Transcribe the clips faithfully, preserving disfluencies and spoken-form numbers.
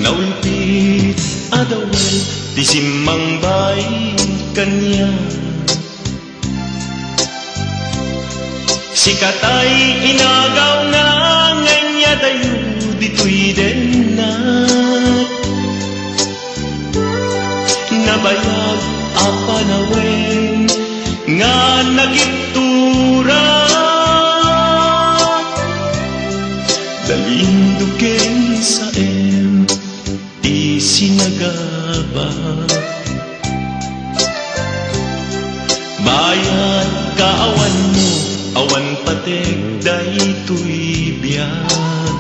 Awilpit a dawel ti simmangbay kaniak. Sika tay inagawna nga inyadayo ditoy dennak. Nabayag a panawen nga nakittura. Nalindog ken saem ti sinagaba. Bayat ka awanmo, awan pateg daytoy biag.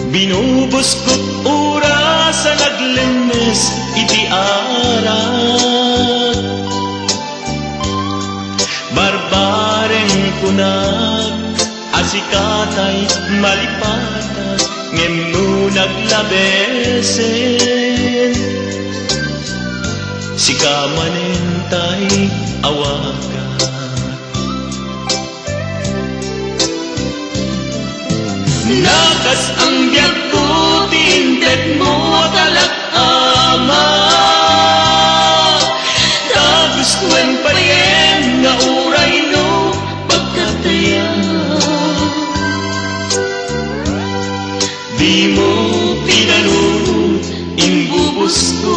Binubuskot oras a naglemmes iti arak. Barbareng kunak a sika tay malipatak, ngem no naglabesen, sika manen tay awagak. Nakas-ang biagko ti intedmo a kalak-ama. Ta gustoen payen nga uray no pagkatayan. Dimo pinanunot, imbubusko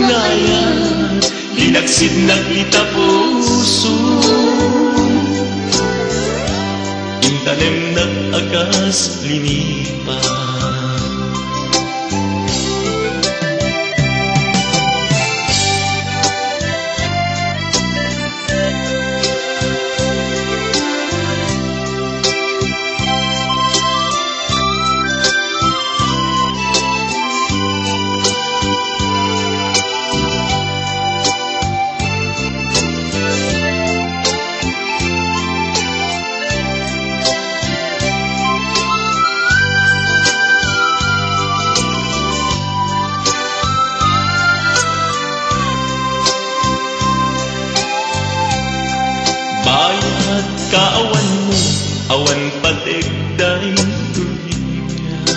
nga ayat, linaksidnak ita puso. Intanemnak a kas linipa. Bayat ka awanmo, awan pateg daytoy biag.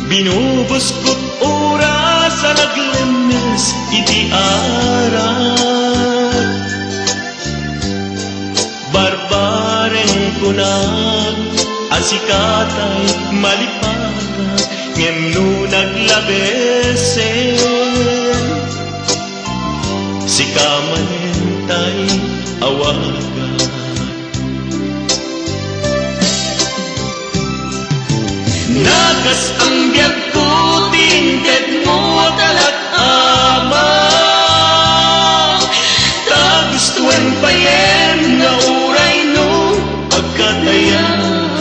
Binubuskot oras a naglemmes iti arak. Barbareng kunak a sika tay malipatak, ngem no naglabesen, sika manen tay awagak. Nakas-ang biagko ti intedmo a kalak-ama. Ta gustoen payen nga uray no agkatayan.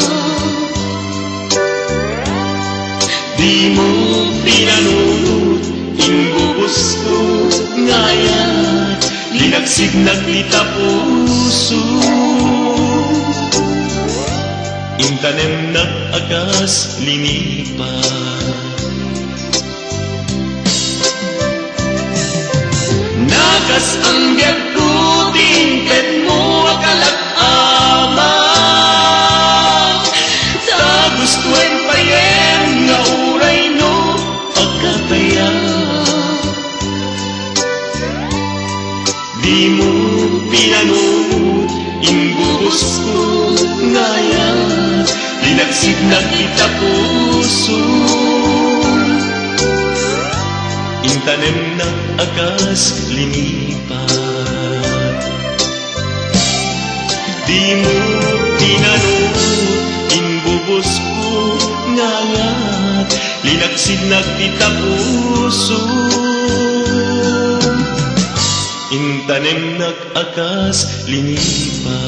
Dimo pinanunot, imbubusko nga ayat, linaksidnak ita puso. Intanemnak a kas linipa. Nakas-ang biagko ti intedmo a kalak-ama. Ta gustoen payen nga uray no agkatayan. Dimo pinanunot, imbubusko nga ayat, linaksidnak ita puso. Intanemnak a kas linipa. Dimo pinanunot, imbubusko nga ayat, linaksidnak ita puso. Intanemnak a kas linipa.